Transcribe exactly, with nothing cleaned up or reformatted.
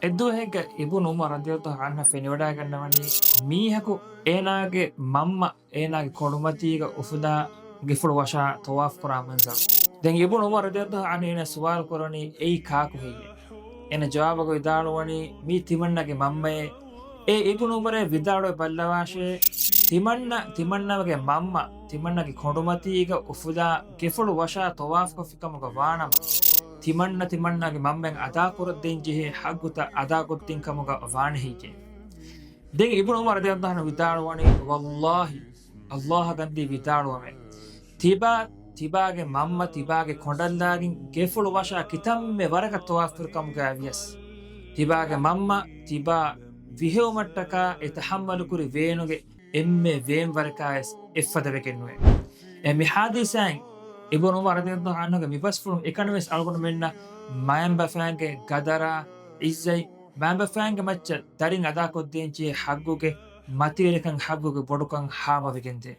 އެއްދުވަހެއްގަ އިބުނު ޢުމަރު ރަޟިޔަﷲ ޢަންހު ފެނިވަޑައިގަންނަވަނީ މީހަކު އޭނާގެ މަންމަ އޭނާގެ ކޮނޑުމަތީގަ އުފުލާ ގެފުޅު ވަށާ ޠަވާފު ކުރާ މަންޒަރު. ދެން އިބުނު ޢުމަރު ރަޟިޔަﷲ ޢަންހު އޭނާ ސުވާލު ކުރަނީ، އެއީ ކާކު ހެއްޔޭ؟ އޭނަ ޖަވާބުގަ ވިދާޅުވަނީ، މީ ތިމަންނަގެ މަންމައޭ. އޭ އިބުނު ޢުމަރޭ ވިދާޅުވެ ބައްލަވާށޭ، ތިމަންނަ ތިމަންނަގެ މަންމަ ތިމަންނަގެ ކޮނޑުމަތީގަ އުފުލާ ގެފުޅު ވަށާ ޠަވާފުކޮށްފި ކަމުގަ ވާނަމަ، ތިމަންނަ ތިމަންނަގެ މަންމައަށް އަދާކުރައްދޭން ޖެހޭ ޙައްޤުތައް އަދާކޮށްދިން ކަމުގަ ވާނެ ހެއްޔޭ؟ ދެން އިބުނު ޢުމަރު ރަޟިޔަﷲ ޢަންހު ވިދާޅުވަނީ، ވައްލާހި، ﷲ ގަންދީ ވިދާޅުވަމޭ، ތިބާ، ތިބާގެ މަންމަ ތިބާގެ ކޮނޑަށްލާގެން ގެފުޅު ވަށާ ކިތަންމެ ވަރަކަށް ޠަވާފު ކުރި ކަމުގައި ވިޔަސް، ތިބާގެ މަންމަ ތިބާ ވިހެއުމަށްޓަކާ އެ ތަޙައްމަލު ކުރި ވޭނުގެ އެންމެ ވޭންވަރަކާވެސް އެއްފަދަ ވެގެންނުވޭ. އެ މި ޙާދިސާއިން އިބުނު ޢުމަރު ރަޟިޔަﷲ ޢަންހުގެ މި ބަސްފުޅުން އެކަނިވެސް އަޅުގަނޑުމެންނަށް މައިންބަފައިންގެ ގަދަރާ، ޢިއްޒަތް، މައިންބަފައިންގެ މައްޗަށް ދަރިން އަދާކޮށްދޭން ޖެހޭ ޙައްޤުގެ މަތިވެރިކަން، ޙައްޤުގެ ބޮޑުކަން ހާމަވެގެންދޭ.